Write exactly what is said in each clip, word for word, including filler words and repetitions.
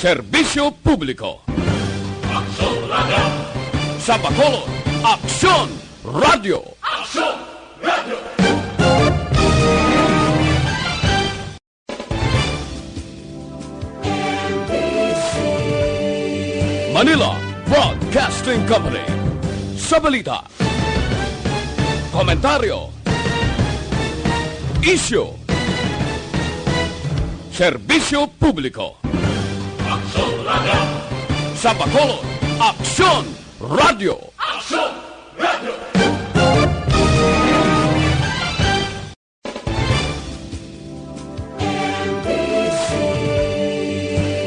Serbisyo Publiko. Aksyon Radio. Sa Bacolod, Aksyon Radio. Aksyon Radio. Manila Broadcasting Company. Sa balita, komentaryo, isyu, serbisyo publiko. Aksyon Radio. Sa Bacolod, Aksyon Radio. Aksyon Radio.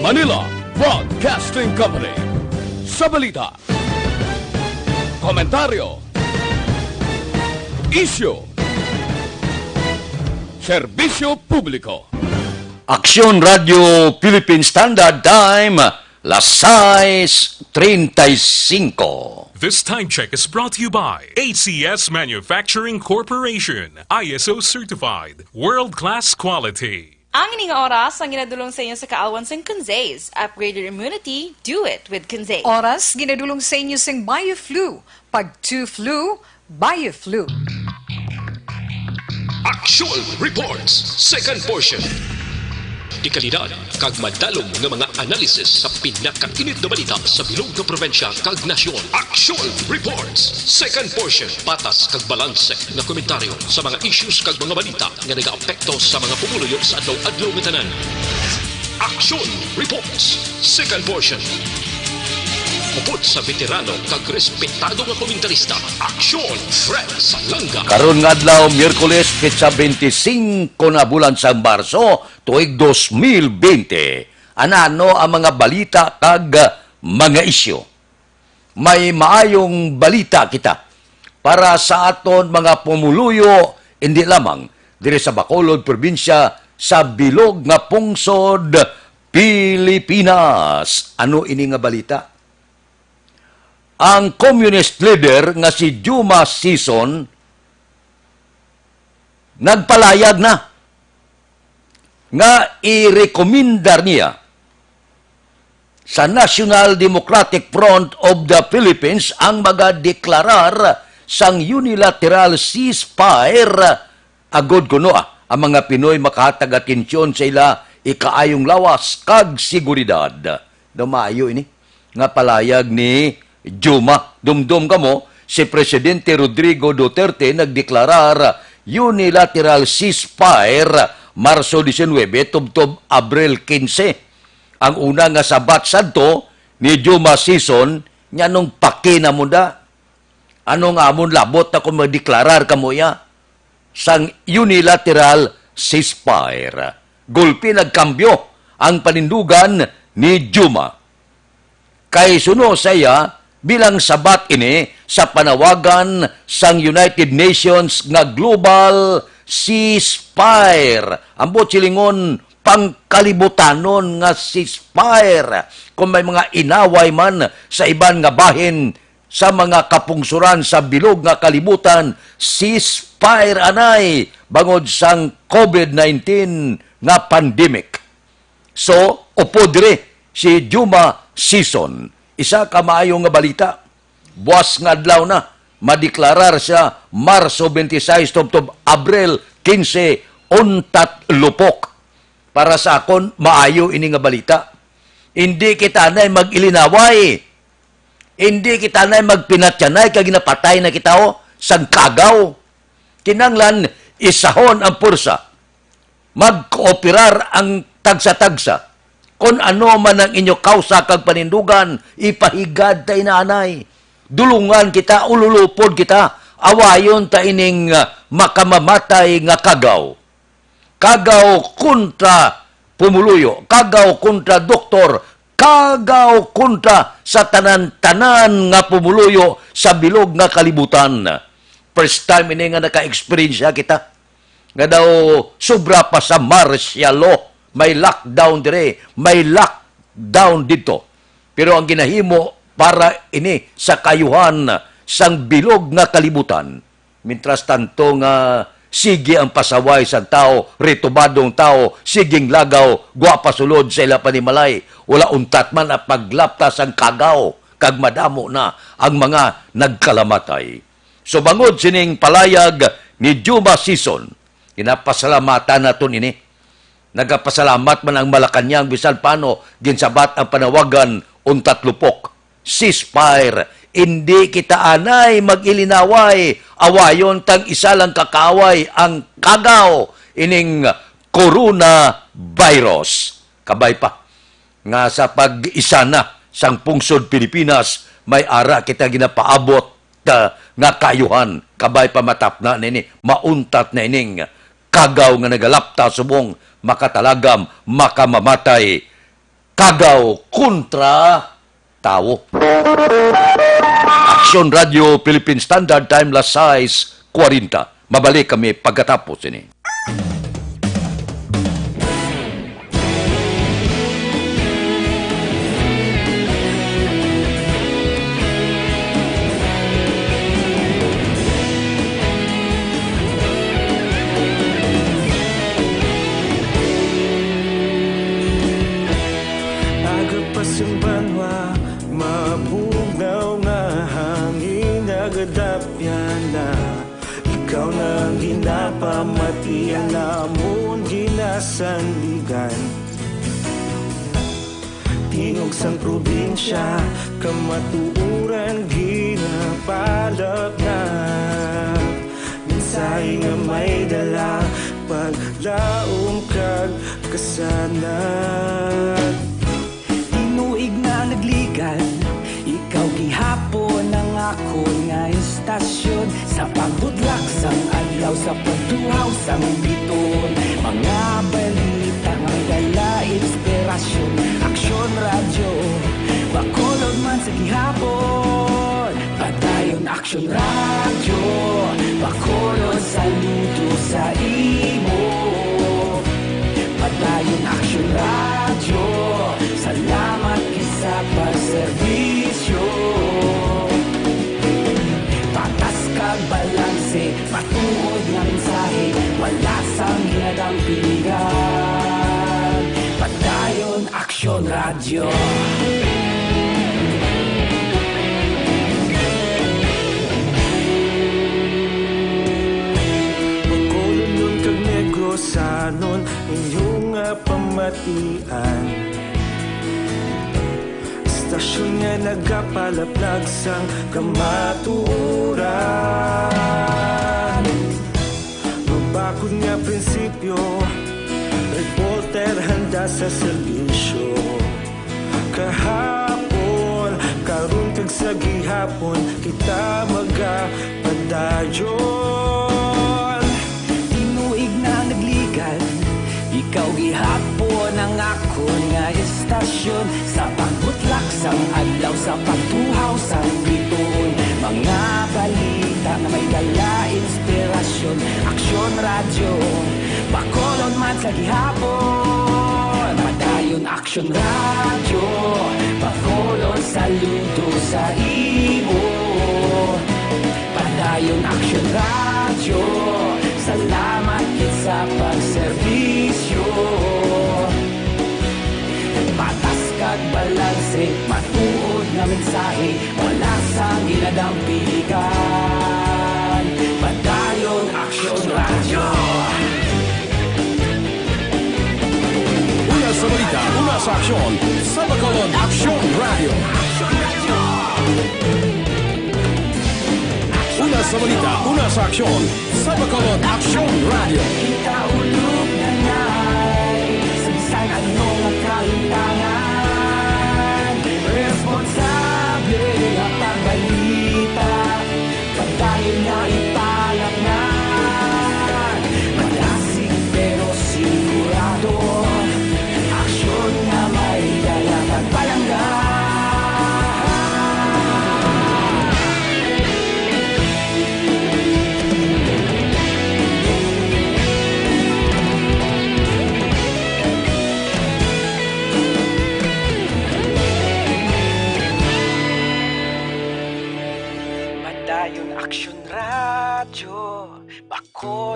Manila Broadcasting Company. Sa balita, komentaryo, isyu, serbisyo publiko. Aksyon Radio Philippine Standard Time, las sais treinta y cinco. This time check is brought to you by A C S Manufacturing Corporation, I S O certified, world-class quality. Ang ining oras ang ginadulong sa inyo sa kaalwan sang Conzaze. Upgrade your immunity, do it with Conzaze. Oras ginadulong sa inyo sang BioFlu. Pag two flu, BioFlu. Actual Reports, second portion. Dekalidad kag madalom nga mga analysis sa pinakainit nga balita sa bilog nga probinsya kag nasyon. Actual Reports, second portion. Patas kag balanse nga komentaryo sa mga issues kag mga balita nga nagaapekto sa mga pumuluyo sa adlaw-adlaw nga tanan. Action Reports, second portion. Upod sa veterano kag respetado nga komentarista, Aksyon Fred Salanga. Karon nga adlaw, Miyerkules, petsa twenty-five na bulan sang Marso, tuig dos mil bente. Anano ang mga balita kag mga isyu? May maayong balita kita para sa aton mga pumuluyo, indi lamang diri sa Bacolod Probinsya, sa bilog nga pungsod, Pilipinas. Ano ini nga balita? Ang communist leader nga si Juma Sison nagpalayag na nga irekomendar niya sa National Democratic Front of the Philippines ang magadeklarar sang unilateral ceasefire, agod kuno, ah, ang mga Pinoy makahatag atensyon sa ila ikaayong lawas kag seguridad. Daw maayo ini nga palayag ni Juma. Dumdom kamo, si Presidente Rodrigo Duterte nagdeklarar unilateral ceasefire Marso diecinuebe tubtob Abril quince. Ang una nga sabat sadto ni Juma Sison, nya nung paki na mo da. Ano nga amon labot na kung magdeklarar kamo iya sang unilateral ceasefire? Gulpi nagkambyo ang panindugan ni Juma. Kay suno sa iya, bilang sabat ini sa panawagan sang United Nations nga global ceasefire. Ambot silingon, pangkalibutanon nga ceasefire. Kung may mga inaway man sa iban nga bahin sa mga kapungsoran sa bilog nga kalibutan, ceasefire anay bangod sang covid nineteen nga pandemic. So, upod diri si Juma Sison. Isa ka maayo nga balita. Buas nga adlaw na, madeklarar siya Marso twenty-six tubtob Abril quince, untat lupok. Para sa akon, maayo ini nga balita. Hindi kita anay mag-ilinaway. Hindi kita anay magpinatyanay kag ginapatay na kita, oh, sang kagaw. Kinahanglan isahon ang pwersa. Magkooperar ang tagsa-tagsa. Kon ano man ang inyo kausa kag panindugan, ipahigad ta ina anay. Dulungan kita, ululupod kita, awayon ta ining, ah, makamamatay nga kagaw. Kagaw kontra pumuluyo, kagaw kontra doktor, kagaw kontra sa tanan-tanan nga pumuluyo sa bilog nga kalibutan. First time ini nga naka-eksperyensya kita nga daw sobra pa sa martial law, may lockdown dire, may lockdown didto. Pero ang ginahimo para ini sa kaayuhan sang bilog nga kalibutan. Mientras tanto nga Sige ang pasaway sang tawo, ritubado ang tawo, sige ang lagaw, gwa pa sulod sa ila panimalay. Wala untat man ang paglapta sang kagaw, kag madamo na ang mga nagkalamatay. Subangod sining palayag ni Juma Sison, ginapasalamatan naton ini. Nagapasalamat man ang Malacañang bisan paano ginsabat ang panawagan untat lupok. Ceasefire. Indi kita anay mag-ilinaway. Awayon tang isa lang ka kaaway, ang kagaw ining coronavirus. Kabay pa nga sa pag-isa na sang pungsod Pilipinas, may ara kita ginapaabot, ah, nga kaayuhan. Kabay pa matapna na ini, mauntat na ining kagaw nga nagalapta subong makatalagam, makamamatay. Kagaw kontra tawo. Aksyon Radio Philippine Standard Time, las sais kuwarenta. Mabalik kami pagkatapos ini. Aga pa sing banwa, mabugnaw nga hangin, nagadapyan na. Ikaw na ang ginapamatian namon, ginasandigan. Tingog sang probinsya, kamatuoran ginapalapnap. Mensahe nga may dala, paglaom kag kasanag. Tinuig na nagligad, ikaw gihapon ang akon nga istasyon. Sa pagbutlak sang adlaw, sa pagtuhaw sang bituon, mga balita nga may dala inspirasyon. Aksyon Radyo, Bacolod man sa gihapon. Padayon Aksyon Radyo, Bacolod, saludo sa imo. Padayon Aksyon Radyo, salamat gid sa pagserbisyo. Patas kag balanse, matuod nga mensahe, wala sang ginadampigan. Padayon Aksyon Radyo. Bacolodnon kag Negrosanon, inyo nga pamatian. Istasyon nga nagapalaplag sang kamatuoran. Mabakod nga prinsipyo, reporter handa sa serbisyo. Kahapon, karon kag sa gihapon, kita magapadayon. Tinuig na nagligad, ikaw gihapon ang akon nga istasyon. Sa pagbutlak sang adlaw, sa pagtuhaw sang bituon, mga balita nga may dala inspirasyon. Aksyon Radyo, Bacolod man sa gihapon. Padayon Aksyon Radyo, Bacolod, saludo sa imo. Padayon Aksyon Radyo, salamat gid sa pagserbisyo. Patas kag balanse, matuod nga mensahe, wala sang ginadampigan. Padayon Aksyon Radyo. Una sa balita, una sa aksyon, sa Bacolod Aksyon Radyo. Una sa balita, una sa aksyon, sa Bacolod Aksyon Radyo. Kita ulog na ngay, sa bisan ano nga kalimtangan, responsable nga pagbalita. Padayon nga ipalamnan, madasig pero sigurado, aksyon nga may dala kag palangga.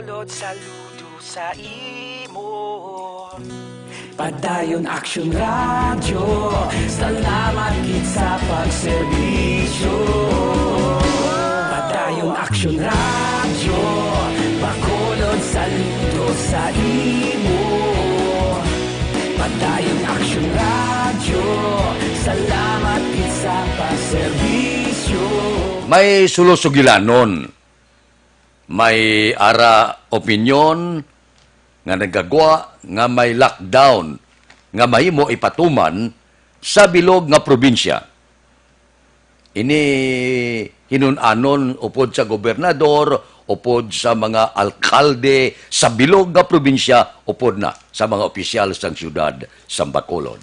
Lord, saludo sa imo. Padayon Action Radio, salamat gid sa pagserbisyo. Padayon Action Radio, Bacolod, saludo sa imo. Padayon Action Radio, salamat gid sa pagserbisyo. May sulosugilanon, may ara opinyon nga nagagwa nga may lockdown nga mahimo ipatuman sa bilog nga probinsya. Ini hinun-anon upod sa gobernador, upod sa mga alkalde sa bilog nga probinsya, upod na sa mga opisyal sang siyudad sang Bacolod.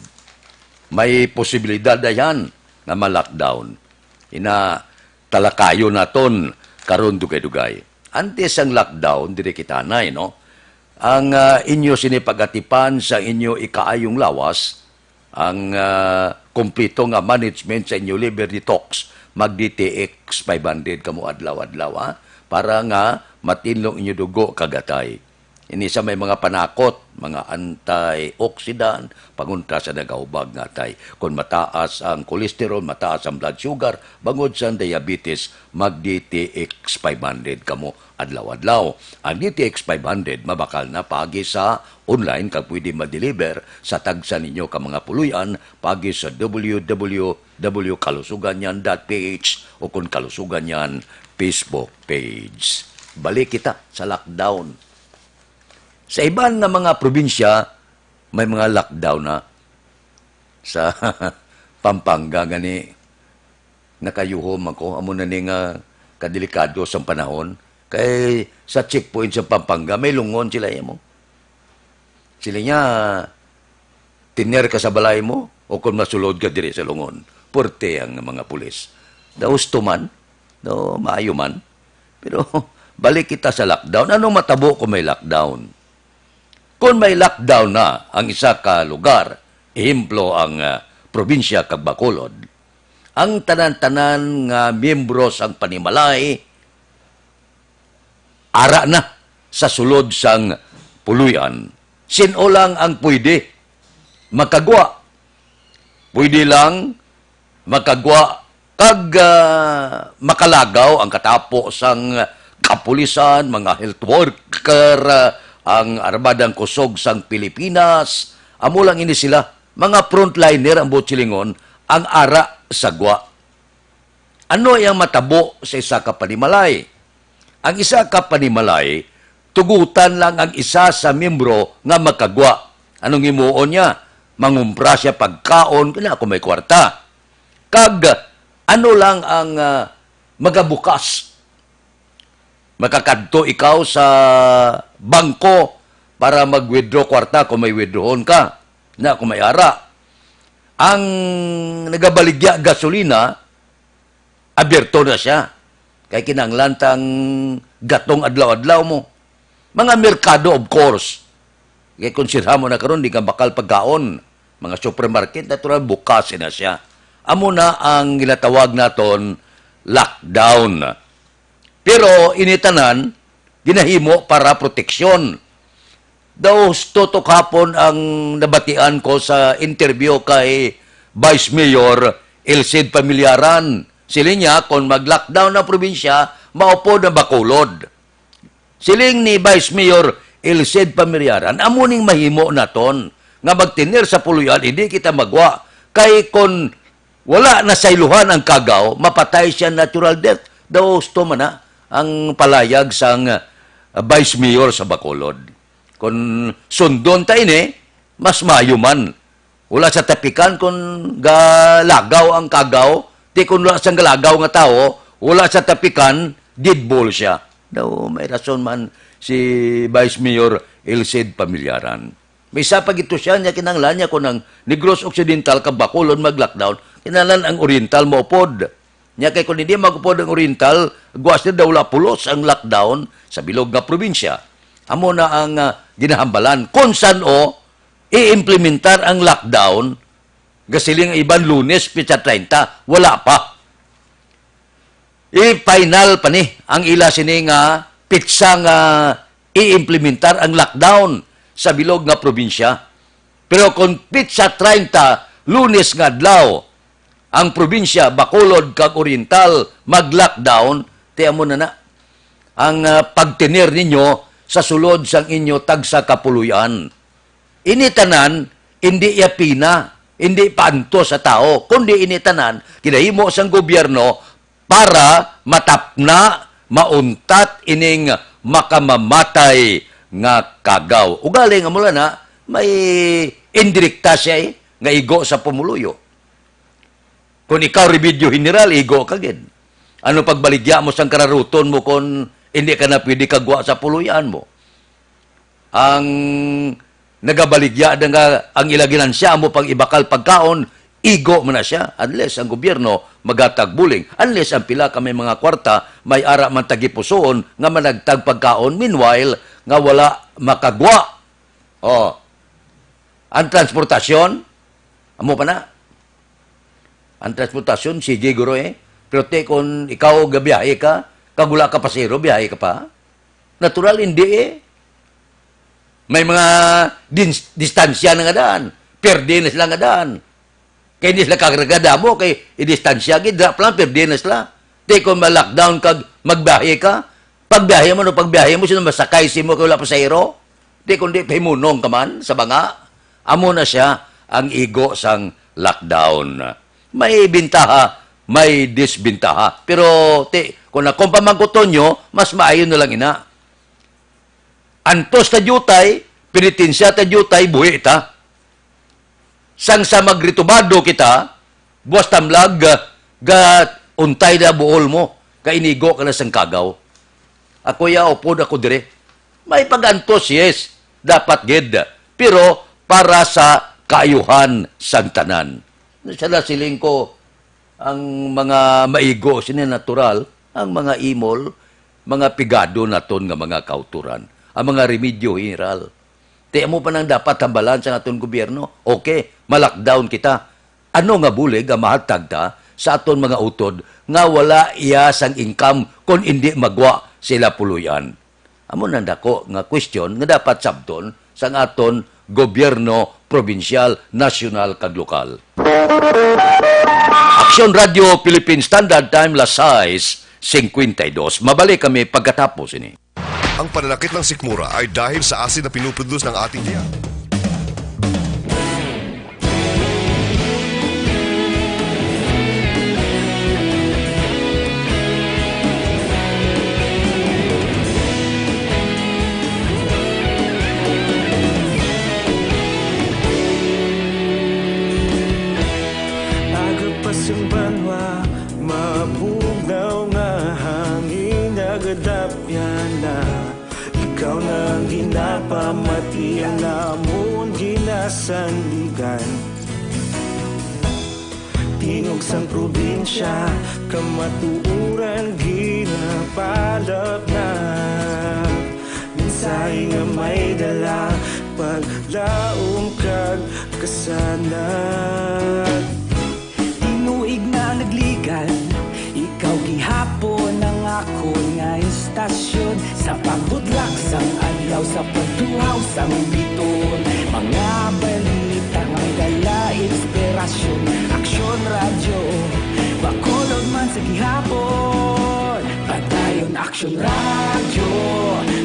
May posibilidad dayan nga ma-lockdown. Ina, talakayon naton karon dugay-dugay. Antes ang lockdown, diri kita anay, no? Ang, ah, inyo sini pag-atipan sa inyo ikaayong lawas, ang, ah, kompleto nga management sa inyo liver detox, mag D T X five hundred kamo adlaw-adlaw, ha? Para nga matinlo inyo dugo kag atay. Ini sa may mga panakot, mga antioxidant, pangontra sa nagahubag nga atay. Kung mataas ang cholesterol, mataas ang blood sugar, bangod sa diabetes, mag D T X five hundred kamo adlaw-adlaw. Ang D T X five hundred mabakal na paagi sa online kag pwede ma-deliver sa tagsa ninyo ka mga puloy-an paagi sa W W W kalusuganyan dot P H o kon Kalusuganyan Facebook page. Balik kita sa lockdown. Sa iban nga mga probinsya, may mga lockdown na. Sa Pampanga gani, nakayuhom ako. Amo na ni nga kadelikado sang panahon. Kay sa checkpoint sa Pampanga, may lungon sila imo. Sila niya, tener ka sa balay mo, o kung masulod ka diri sa lungon. Puwerte ang mga pulis. Daw husto man, daw maayo man. Pero balik kita sa lockdown. Anong matabo kung may lockdown? Kung may lockdown na ang isa ka lugar, ehemplo ang, ah, probinsya kag Bacolod, ang tanan-tanan nga miyembro sang panimalay ara na sa sulod sang puloy-an. Sin-o lang ang pwede makagwa? Pwede lang makagwa kag, ah, makalagaw ang katapo sang kapulisan, mga health worker, ah, ang Armadang Kusog sang Pilipinas. Amo lang ini sila, mga frontliner ang buot silingon, ang ara sa gwa. Ano ang matabo sa isa ka panimalay? Ang isa ka panimalay, tugutan lang ang isa sa miyembro nga makagwa. Anong himuon niya? Mangumpra siya pagkaon, kana kung may kwarta. Kag ano lang ang, ah, magabukas? Makakadto ikaw sa bangko para mag-withdraw kwarta kung may withdrawon ka, na kung may ara. Ang nagabaligya gasolina, abierto na sia. Kay kinahanglan tang gatong adlaw-adlaw mo. Mga merkado, of course. Kay kung sirha mo na karon, di ka bakal pagkaon. Mga supermarket, natural, bukas na sia. Amo na ang ginatawag naton lockdown. Pero ini tanan, ginahimo para proteksyon. Daw husto to kahapon ang nabatian ko sa interview kay Vice Mayor Elcid Familiaran. Siling niya, kung mag-lockdown ang probinsya, maupod ang Bacolod. Siling ni Vice Mayor Elcid Familiaran, amo ning mahimo naton nga magtener sa puloy-an, hindi kita magwa. Kay kung wala nasaylohan ang kagaw, mapatay siya natural death. Daw husto man na ang palayag sang, ah, Vice Mayor sa Bacolod. Kung sundon ta ini, mas maayo man. Wala sa tapikan kung galagaw ang kagaw, di kung wala sang galagaw nga tawo, wala sa tapikan, dead ball siya. Daw may rason man si Vice Mayor Elcid Pamilyaran. May isa pa gito siya, niya kinahanglan niya kung ang Negros Occidental kag Bacolod mag-lockdown, kinahanglan ang Oriental maupod. Nya kay kung hindi mag-upod ang Oriental, guwas na daw wala pulos ang lockdown sa bilog nga probinsya. Amo na ang, ah, ginahambalan. Kung san-o i-implementar ang lockdown, gasiling ang iban Lunes, petsa treinta, wala pa. I-final pa ni ang ila sini nga petsa nga i-implementar ang lockdown sa bilog nga probinsya. Pero kung pitsa treinta, Lunes nga adlaw, ang probinsya Bacolod kag Oriental mag-lockdown, ti amo na na ang, ah, pagtener ninyo sa sulod sang inyo tagsa ka puloy-an. Ini tanan, indi iya pina, indi paantos sa tawo, kundi ini tanan ginahimo sang gobyerno para matapna, mauntat ining makamamatay nga kagaw. Ugaling amo lang na, may indirekta siya, eh, nga igo sa pumuluyo. Kung ikaw, Remedyo General, igo ka gid. Ano pagbaligya mo sang kararuton mo kung hindi ka na pwede kagwa sa puloy-an mo? Ang nagabaligya na nga ang ila ginansya amo pang ibakal pagkaon, igo man na siya, unless ang gobyerno maghatag buling, unless ang pila ka may mga kwarta may ara man tagipusoon nga managtag pagkaon, meanwhile nga wala makagwa. Oh. Ang transportasyon, amo pa na. Ang transportasyon, sige, guro, eh. Pero ti, kung ikaw gabiyahe ka, kag wala ka pasero, biyahe ka pa? Natural, hindi, eh. May mga dins-, distansya na nga daan. Pierde na sila nga daan. Kay hindi sila kakarga damo, kay idistansya gid, dira pa lang, pierde na sila. Ti, kung ma-lockdown kag magbiyahe ka, pagbiyahe mo, no, pagbiyahe mo, sino masakay sa imo kay wala pasahero? Di kundi pahimunong ka man sa banga. Amo na siya ang igo sang lockdown. May bintaha, may disbintaha. Pero ti, kung akong pamangkuton nyo, mas maayo na lang ina. Antos ta diutay, penitensya ta diutay, buhi ta. Sang sa magritubado kita, buwas tamlag, ga, ga untay na buol mo, kay inigo ka na sang kagaw. Ako ya, upod ako dire. May pag-antos, yes, dapat gid, pero para sa kaayuhan sang tanan. Sa nasiling ko, ang mga maigo sini natural, ang mga imol, mga pigado naton nga mga kauturan, ang mga remedyo general. Ti amo pa nang dapat hambalan sa aton gobyerno. Okay, ma-lockdown kita. Ano nga bulig ang mahatag ta sa aton mga utod nga wala iya sang income kon indi magwa sila puloy-an? Amo nang dako nga question nga dapat sabton sang aton gobyerno, probinsyal, nasyonal, kag lokal. Aksyon Radio Philippine Standard Time, las sais cincuenta y dos. Mabalik kami pagkatapos ini. Ang pananakit ng sikmura ay dahil sa asin na pinuproduce ng ating tiyan. Aga pa sang banwa, mabugnaw nga hangin nagadapyan na. Ikaw na ang ginapamati, ang amon ginasandigan. Tingog sang probinsya, kamatuoran ginapalapnap. Mensahe nga may dala, paglaom kag kasanag. Tinuig na nagligan, ikaw gihapon ang akon nga istasyon. Sa pagbudlak sang adlaw, sa pagtuhaw sang biton, mga balita nga may dala inspirasyon. Aksyon Radyo, Bacolod man sa gihapon. Padayon Aksyon Radyo,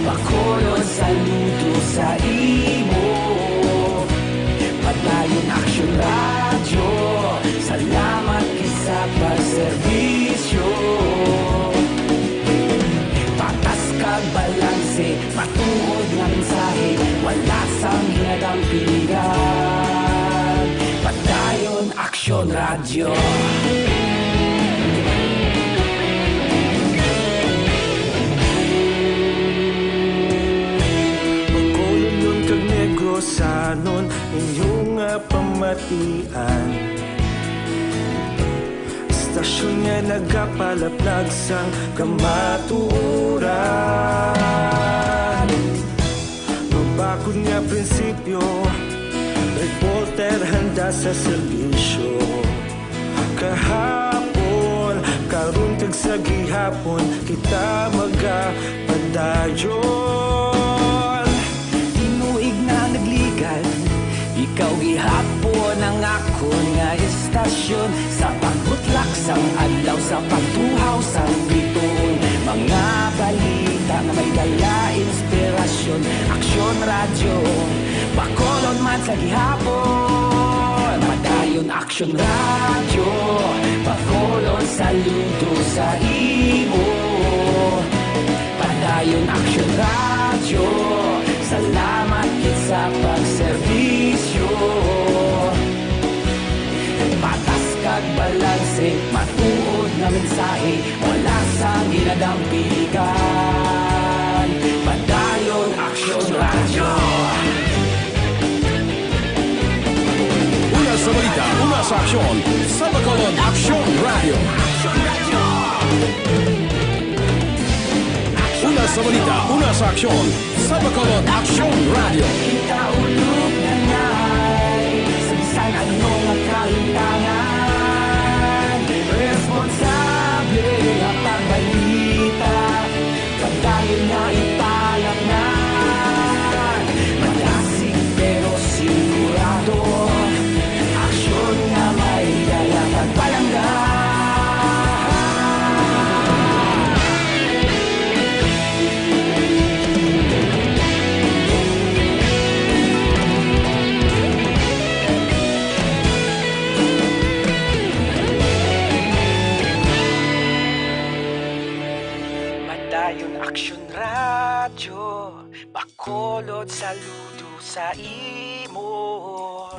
Bacolod, saludo sa imo. Padayon Aksyon Radyo, salamat gid sa pagserbisyo. Patas kag balanse, matuod nga mensahe, wala sang ginadampigan. Padayon Aksyon Radyo. Bacolodnon kag Negrosanon, inyo nga pamatian. Istasyon nga nagapalaplag sang kamatuoran. Mabakod nga prinsipyo, reporter handa sa serbisyo. Kahapon, karon, kag sa gihapon, kita magapadayon. Ikaw gihapon ang akon nga istasyon, sa pagbutlak sang adlaw, sa pagtuhaw sang bituon. Mga balita nga may dala inspirasyon. Aksyon Radyo, Bacolod man sa gihapon. Padayon Aksyon Radyo, Bacolod saludo sa imo. Padayon Aksyon Radyo, salamat gid sa pagserbisyo. Patas kag balanse, matuod nga mensahe, wala sang ginadampigan. Padayon Aksyon Radyo. Una sa balita, una sa aksyon, sa Bacolod Aksyon Radyo. Una sa balita, una sa aksyon, sa Bacolod Aksyon Radyo. Kita ulog na ngay, sa bisan ano nga kalimtangan, responsable nga pagbalita. Pagdayon nga ipalaknan, madasig pero sigurado. Aksyon nga may dala kag palangga. Padayon Aksyon Radyo, Bacolod saludo sa imo.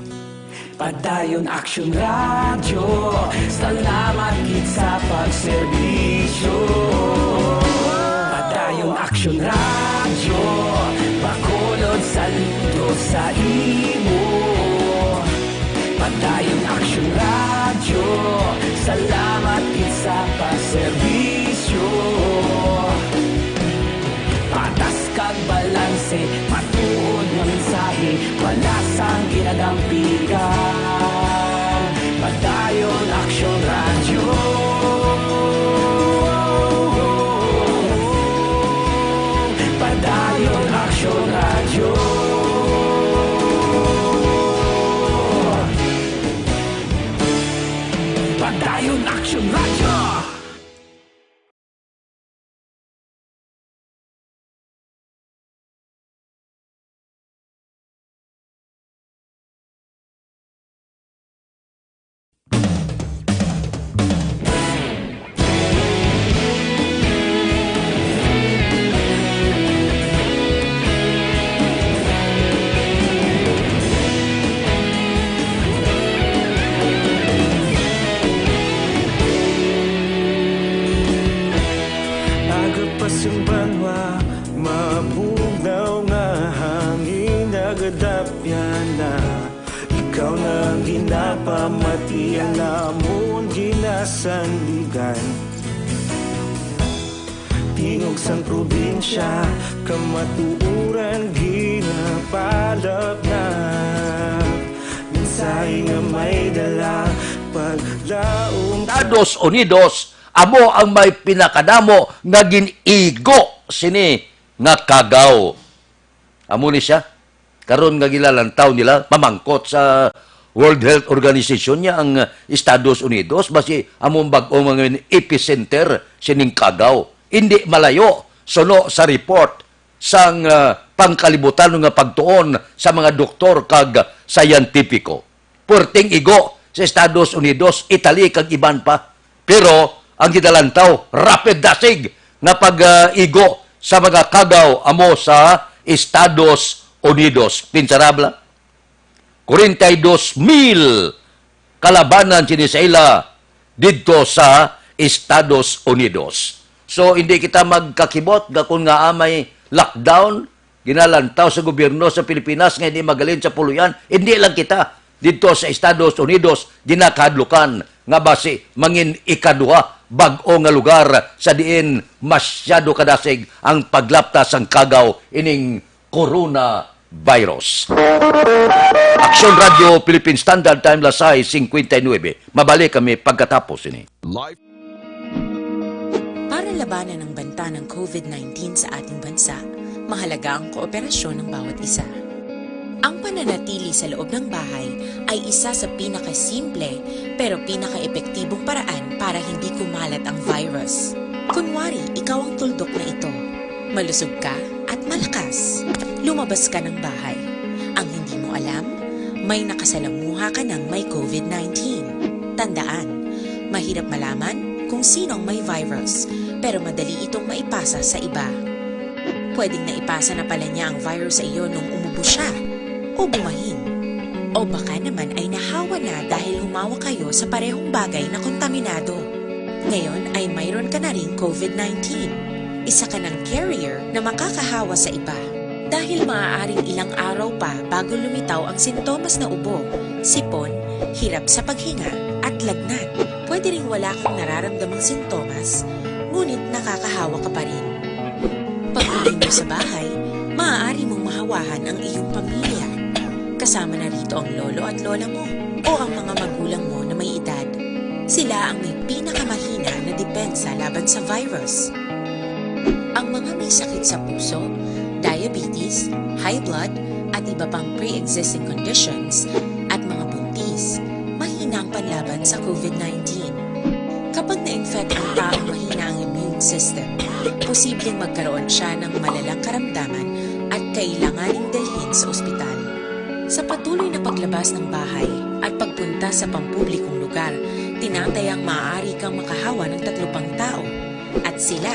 Padayon Aksyon Radyo, salamat gid sa pagserbisyo. Padayon Aksyon Radyo, Bacolod saludo sa imo. Padayon Aksyon Radyo, salamat gid sa pagserbisyo. Patas kag balanse, matuod nga mensahe, wala sang ginadampigan. Padayon Aksyon Radyo. Padayon Aksyon Radyo. Padayon Aksyon Radyo. Aga pa sang banwa, mabugnaw nga hangin nagadapyan na. Ikaw na ang ginapamati, ang amon ginasandigan. Tingog sang probinsya, kamatuoran ginapalapnap. Mensahe nga may dala, paglaom. Estados Unidos amo ang may pinakadamo nga gin-igo sini nga kagaw. Amo ni siya. Karon nga gilalantaw nila, mamangkot sa World Health Organization niya ang Estados Unidos, basi among bag-o nga epicenter sining kagaw. Indi malayo, suno sa report sang, ah, pangkalibutan nga pagtuon sa mga doktor kag siyentipiko. Puwerteng igo sa Estados Unidos, Italy, kag iban pa. Pero ang ginalantaw, rapid dasig nga pag-igo sa mga kagaw amo sa Estados Unidos. Pinsarabla, kwarenta y dos mil kalabanan sini sa ila didto sa Estados Unidos. So, hindi kita magkakibot nga kung nga may lockdown, ginalantaw sa gobyerno sa Pilipinas nga hindi magalin sa puloy-an, hindi lang kita. Didto sa Estados Unidos, ginakahadlukan nga basi mangin ikaduha bag-o nga lugar sa diin masyado kadasig ang paglapta sang kagaw ining coronavirus. Aksyon Radyo Philippine Standard Time, las sais cincuenta y nueve. Mabalik kami pagkatapos ini. Live. Para labanan ang banta ng COVID nineteen sa ating bansa, mahalaga ang kooperasyon ng bawat isa. Ang pananatili sa loob ng bahay ay isa sa pinakasimple pero pinakaepektibong paraan para hindi kumalat ang virus. Kunwari, ikaw ang tuldok na ito. Malusog ka at malakas. Lumabas ka ng bahay. Ang hindi mo alam, may nakasalamuha ka ng may COVID nineteen. Tandaan, mahirap malaman kung sino ang may virus, pero madali itong maipasa sa iba. Pwedeng naipasa na pala niya ang virus sa iyo nung umubo siya, o bumahin. O baka naman ay nahawa na dahil humawak kayo sa parehong bagay na kontaminado. Ngayon ay mayroon ka na ring COVID nineteen. Isa ka ng carrier na makakahawa sa iba. Dahil maaaring ilang araw pa bago lumitaw ang sintomas na ubo, sipon, hirap sa paghinga, at lagnat. Pwede ring wala kang nararamdamang sintomas, ngunit nakakahawa ka pa rin. Pag-uwi mo sa bahay, maaari mong mahawahan ang iyong pamilya. Kasama na rito ang lolo at lola mo o ang mga magulang mo na may edad. Sila ang may pinakamahina na depensa laban sa virus. Ang mga may sakit sa puso, diabetes, high blood, at iba pang pre-existing conditions, at mga buntis, mahina ang panlaban sa COVID nineteen. Kapag na-infect ang taong mahina ang immune system, posibleng magkaroon siya ng malalang karamdaman at kailanganing dalhin sa ospital. Sa patuloy na paglabas ng bahay at pagpunta sa pampublikong lugar, tinatayang maaari kang makahawa ng tatlo pang tao at sila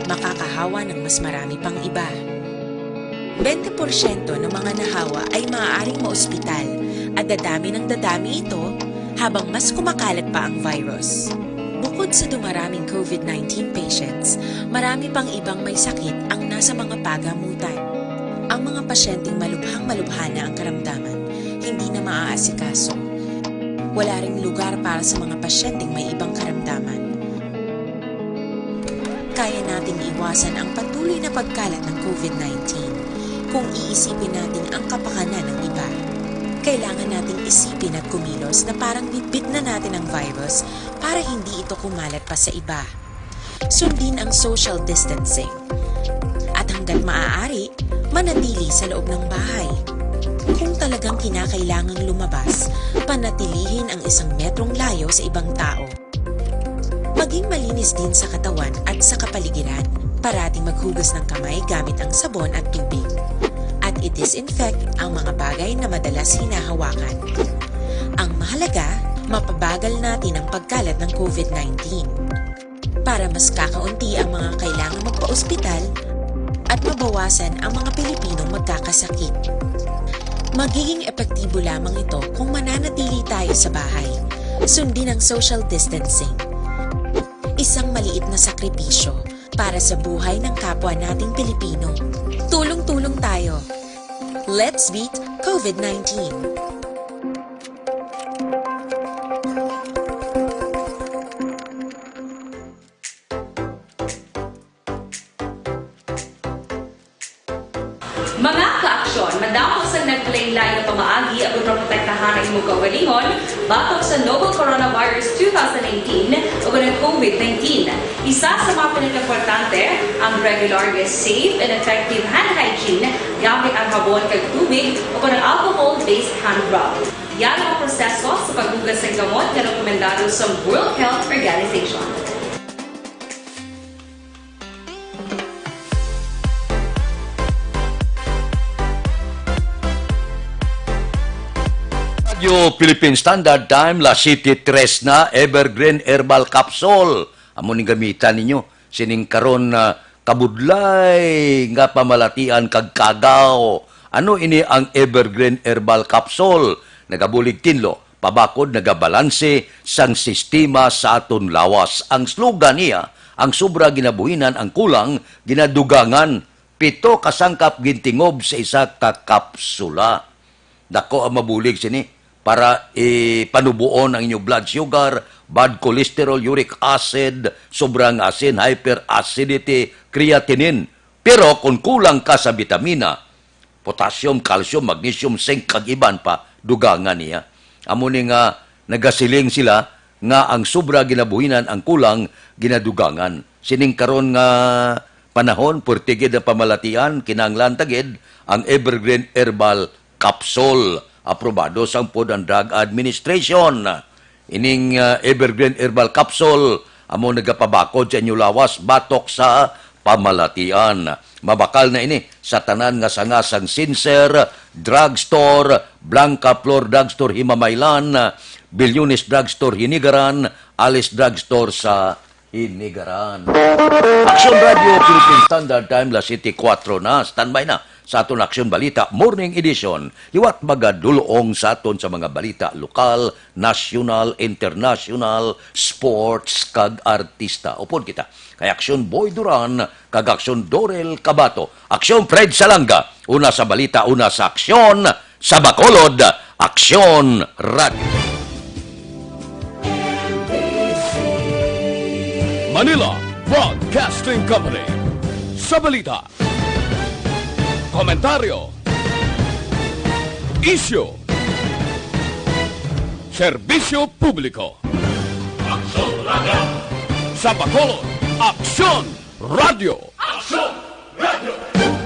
makakahawa ng mas marami pang iba. Bente porsyento ng mga nahawa ay maaaring maospital at dadami ng dadami ito habang mas kumakalat pa ang virus. Bukod sa dumaraming COVID nineteen patients, marami pang ibang may sakit ang nasa mga pagamutan. Ang mga pasyenteng malubhang malubha na ang karamdaman, hindi na maaasikaso. Wala ring lugar para sa mga pasyenteng may ibang karamdaman. Kaya nating iwasan ang patuloy na pagkalat ng COVID nineteen kung iisipin natin ang kapakanan ng iba. Kailangan nating isipin at kumilos na parang bitbit na natin ang virus para hindi ito kumalat pa sa iba. Sundin ang social distancing. At hanggat maaari, manatili sa loob ng bahay. Kung talagang kinakailangang lumabas, panatilihin ang isang metrong layo sa ibang tao. Maging malinis din sa katawan at sa kapaligiran. Parating maghugas ng kamay gamit ang sabon at tubig. At i-disinfect ang mga bagay na madalas hinahawakan. Ang mahalaga, mapabagal natin ang pagkalat ng COVID nineteen. Para mas kakaunti ang mga kailangang magpa-ospital at mabawasan ang mga Pilipinong magkakasakit. Magiging epektibo lamang ito kung mananatili tayo sa bahay. Sundin ang social distancing. Isang maliit na sakripisyo para sa buhay ng kapwa nating Pilipino. Tulong-tulong tayo. Let's beat COVID nineteen. Mga kaaksyon, madamo sa naglain-lain nga pamaagi aron maprotektahan ang imong kaugalingon batok sa novel coronavirus two thousand nineteen o ang COVID nineteen. Isa sa mga pinakaimportante ang regular nga safe and effective hand hygiene gamit ang habon kag tubig o ang alcohol-based hand rub. Yara ang proseso sa paghugas sang gamot nga rekomendado sa World Health Organization. Radyo Philippine Standard Time, las siyete tres na, Evergreen Herbal Capsule. Amo ning gamitan ninyo sining karon, ah, kabudlay nga pamalatian kag kagaw. Ano ini ang Evergreen Herbal Capsule? Nagabulig tinlo, pabakod nagabalanse sang sistema sa aton lawas. Ang slogan niya, "Ang sobra ginabuhinan, ang kulang ginadugangan." Pito ka sangkap gintingob sa isa ka kapsula. Dako ang mabulig sini para ipanuboon ang inyo blood sugar, bad cholesterol, uric acid, sobrang asin, hyperacidity, creatinine. Pero kung kulang ka sa bitamina, potassium, calcium, magnesium, zinc, kag iban pa, dugangan niya. Amo ni nga nagasiling sila nga ang sobra ginabuhinan, ang kulang ginadugangan. Sining karon nga panahon, perti gid ang pamalatian, kinahanglan ta gid ang Evergreen Herbal Capsule, aprobado sang Food and Drug Administration. Ining, ah, Evergreen Herbal Capsule amo nagapabakod sa inyo lawas batok sa pamalatian. Mabakal na ini sa tanan nga sanga sang Sincere Drugstore, Blanca Flor Drugstore Himamaylan, Bilyones Drugstore Hinigaran, Alice Drugstore sa Hinigaran. Aksyon Radio, Philippine Standard Time, las siyete kuwatro na. Standby na sa aton Aksyon Balita Morning Edition. Liwat magadulong sa aton sa mga balita lokal, nasyonal, internasyonal, sports, kag artista. Upod kita kay Aksyon Boy Duran kag Aksyon Dorel Cabato. Aksyon Fred Salanga, una sa balita, una sa aksyon, sa Bacolod, Aksyon Radio. Manila Broadcasting Company. Sa balita, komentaryo, isyu, serbisyo publiko. Aksyon Radio. Sa Bacolod, Aksyon Radio. Aksyon Radio.